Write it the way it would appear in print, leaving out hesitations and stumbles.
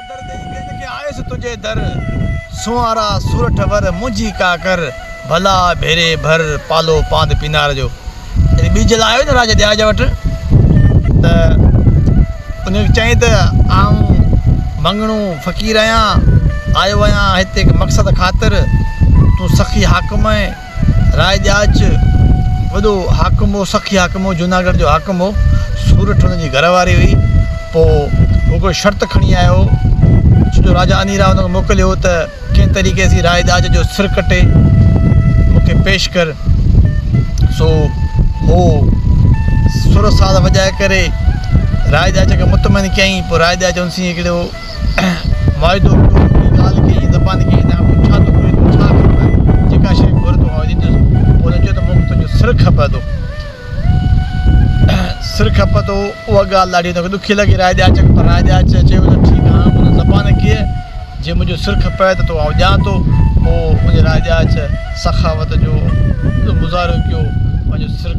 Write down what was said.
در ڏيئي ٻين کي آيس تنهنجي در، سونهارا سورٺ ور منهنجي ڪا ڪر، ڀلا ڀيري ڀر پالو پاند پينار جو. جڏهن ٻيجل آيو نه راجا ڏياج وٽ ته ان کي چيائين ته آئون مڱڻو فقير آهيان، آيو آهيان هتي هڪ مقصد خاطر، تون سخي حاڪم آهين. راء ڏياچ وڏو حاڪم هو، سخي حاڪم هو، جوناڳڙهه جو حاڪم هو. سورٺ هن جي گهر واري هئي. پوء هو هڪڙو شرط کڻي آيو، ڇو جو راجا انيراء هن کي موڪليو هو ته ڪنهن طريقي سين راء ڏياچ جو سر ڪٽي مون کي پيش ڪر. سو هو سر ساز وڄائي ڪري راء ڏياچ کي مطمئن ڪيائين. پوء راء ڏياچ هن سين هڪڙو واعدو ڪيو، هڪڙي ڳالهه ڪئي، زبان ڪئي ته آئون ڇا ٿو گهرين، تون ڇا کپي، جيڪا شيء گهر تون آئون ڏيندس. پوء هن چيو ته مون کي تنهنجو سر کپي ٿو. سر کپي ٿو. اها ڳالهه ڏاڍي هن کي ڏکي لڳي راء ڏياچ کي، پر راء ڏياچ چيو ته ٺيڪ هاڻ مون زبان ڪئي، جي منهنجو سر کپي ته تو آئون ڏيان ٿو. پوء ان راء ڏياچ سخاوت جو مظاهرو ڪيو، پنهنجو سر.